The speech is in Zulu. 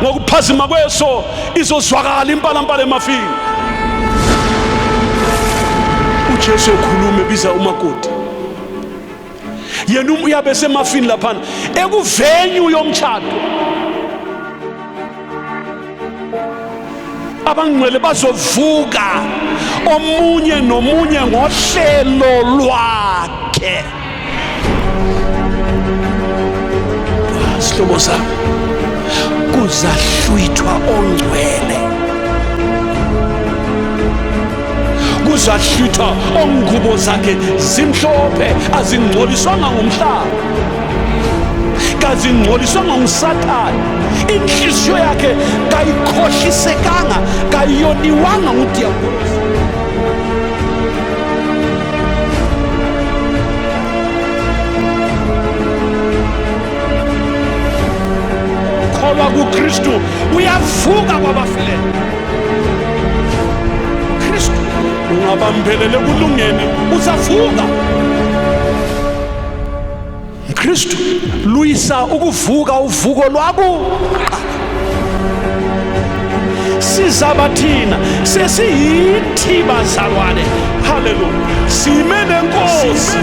Ngokuphazima kweso izozwakala impalampala emafini. UJesu ekhuluma ebiza umakoti, yena uyabe semafini laphana ekuvenue yomshado. Abangcwele bazovuka omunye nomunye ngohlelo lwakhe. Sihlobo sami, kuzahlwithwa ongcwele, kuzahlwithwa ongubo zakhe zimhlophe, azingcoliswanga ngumhlaba, kazingcoliswanga nguSathane, inhliziyo yakhe kayikhohlisekanga, kayoniwanga nguDiyabolosi. Kholwa kuKristu uyavuka kwabafileyo. Kristu ungabambelele kulungeni uzavuka. Kristu luyisa ukuvuka, uvuko lwakuqala. Sizaba thina sesiyithi bazalwane, haleluya, sime nenkosi.